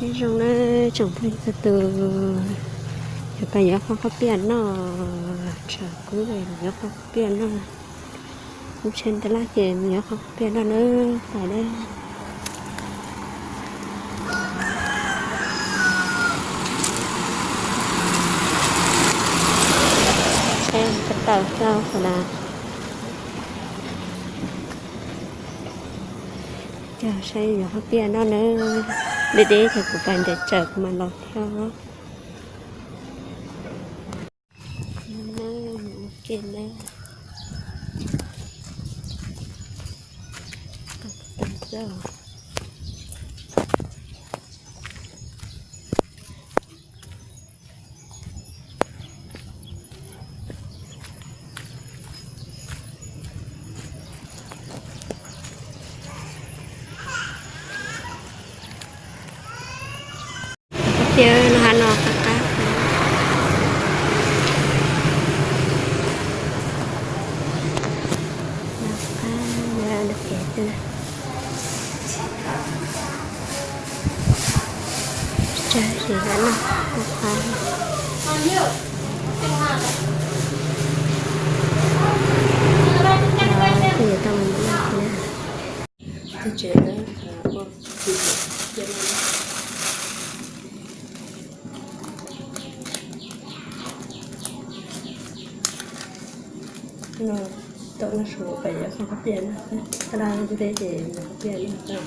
Nyob zoo na tsoom phooj ywg txhua tus, yog pais yuav kho koj piaj noj, tsam kuv yuav kho koj piaj noj. Kuv tsheb ntawd laj ces mus yuav kho koj piaj noj na, pais na. Tsheb ko taw xwb na. Coj saib yuav koj piaj noj na, deb deb ces kuv pais ntev tsawm kuv mam los thiab. Mus ua ke na. Tias no ha no qab qab, no qab no kev tias na. Tsag sim ha no qab qab. Tau mus noj na. Teb tsev na, ua tus cia no. No, tau noj su pais yuav kho koj piaj noj, dab dab deb ces yuav koj piaj noj.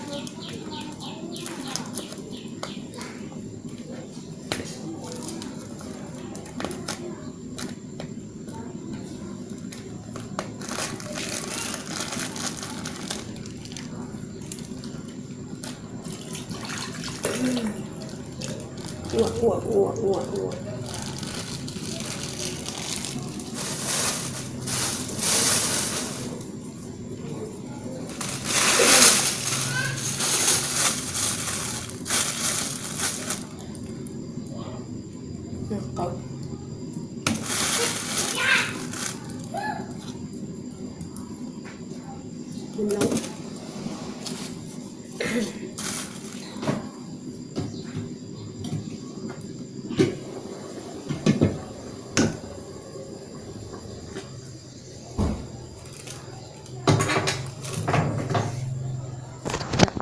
Ua ua ua ua ua. Qaub.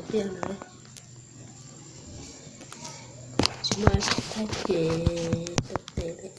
Tiaj no tsis muaj thaij ces tau tes li.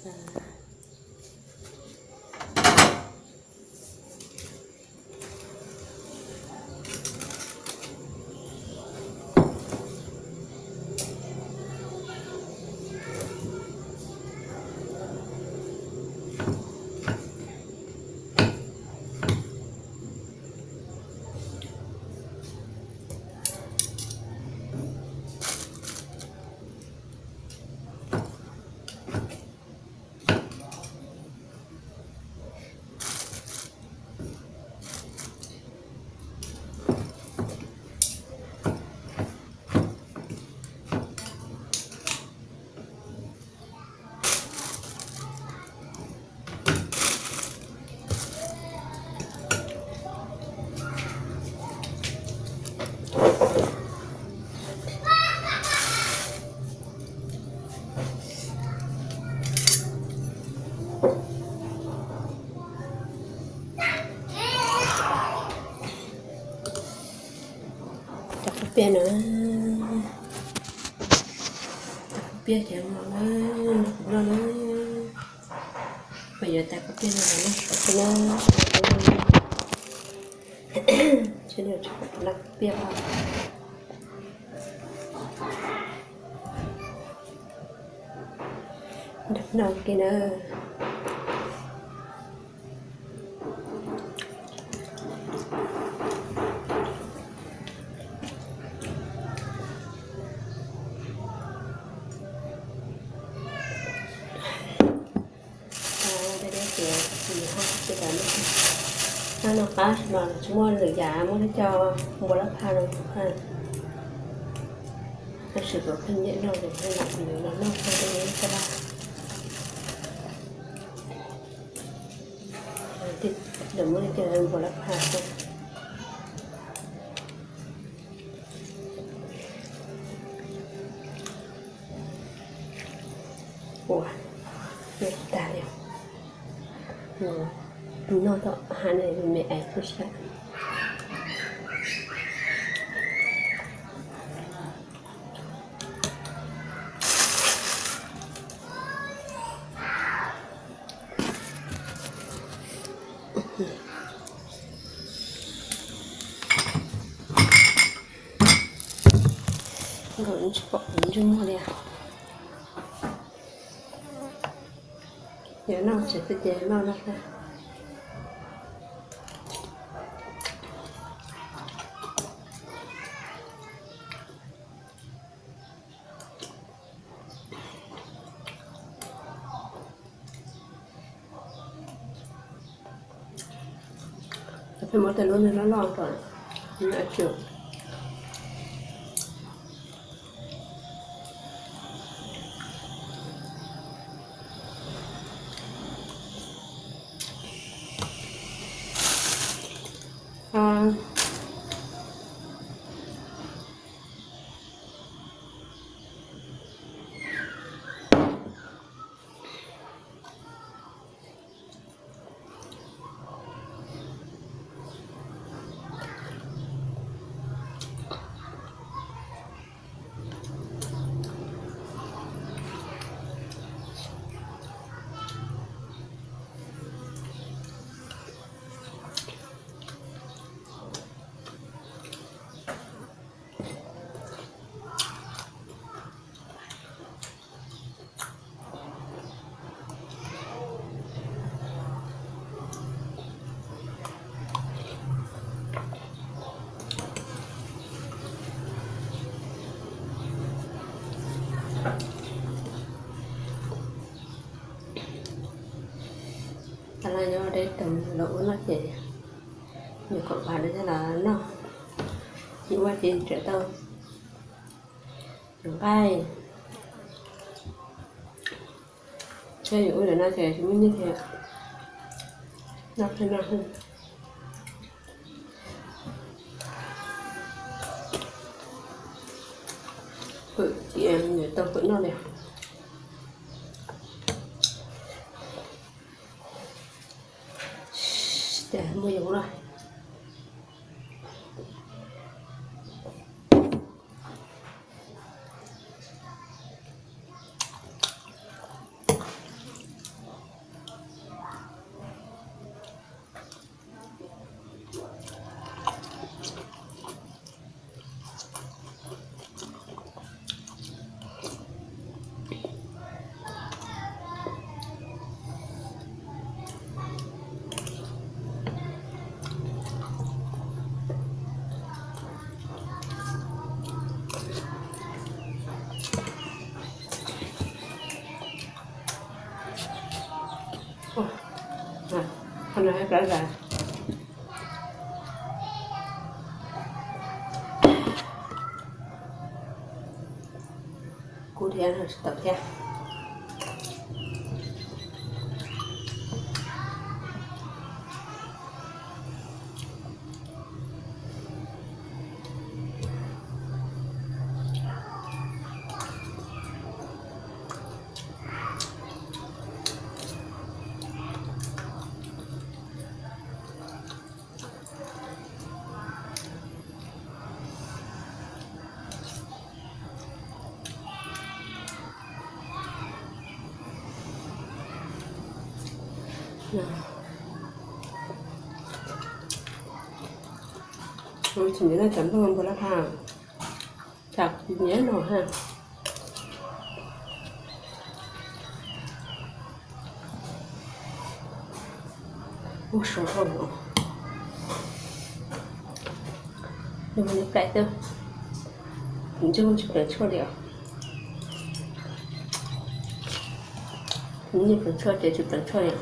Cov kub piaj no, cov kub piaj ces no, no, no, mas yuav tais kub piaj no los noj sov xwb na. Tsis no tsis pom tus noj kub piaj os. Nrog no kiag na. Deb deb ces nws ho tsis tau noj. Noj no qab mas tsis muaj lwm yam, muaj li cov npua lab pha no, tab sis kuv pheej nyiam noj ces kuv lam los noj txog li no xwb. Lawv muaj li cov npua lab pha xwb. Ua, tag li. Noj tau ha ne me ais tuaj siab. Nkaus tsis pom kuv ntsej muag li. Yog noj tsis txij ces noj no xwb. Pheej muab tej lub niag loj loj rau, Tas los nyob deb tag los ua noj ces nyuam qhuav pab dab los noj, ua ces tseem tau nqaij. Thiab yus ua li no ces tsis muaj nyiaj thiab, noj thiab noj. Hwm, tau hwm noj li. Ces muaj yoov lawm. Qhov no hais plab zas. Kub thiab no tsis tau thiab. Tsis nyiam cov nplooj npua laj phaj, cas kuv nyiam no ha. Ua suav rau no, nws plaim xwb, nws tsis pleev tshuaj li os. Nws pleev tshuaj ces tsis pleev tshuaj li.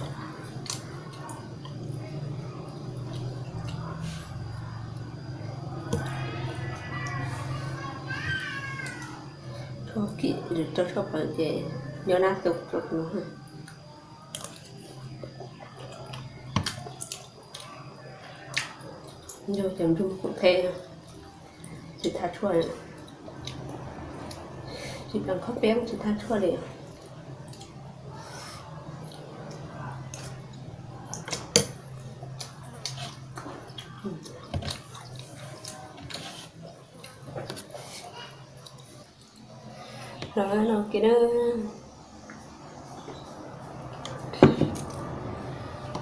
Tshuaj kim rau tshuaj pleev ces nyob nab tu rau kuv. Yog cov nplooj kuv them, tsis thaj tshuaj, tsis pleev qhov peb tsis thaj tshuaj li. Los no kiag na.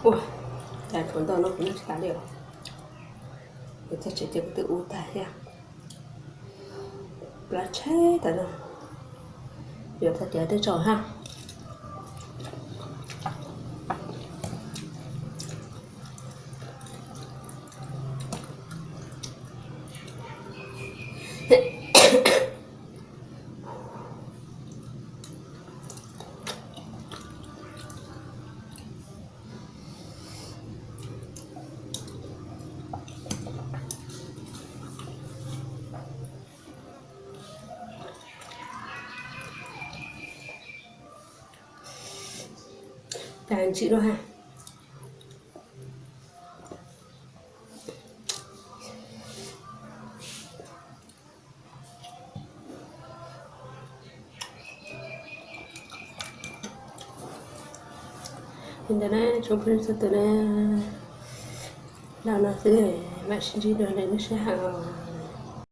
Ua, cas tshuav ntau no kuv noj tsis tas li os. Kuv txog tsev ces kuv twb ua tag thiab. Plab tsheb tas no. Yuav tag kev tej tso ha. Cas ntsim dua ha. Li ntawd na tsoom phooj ywg txhua tus na, los no xwb, mam sib ntsib dua lwm lub sij hawm.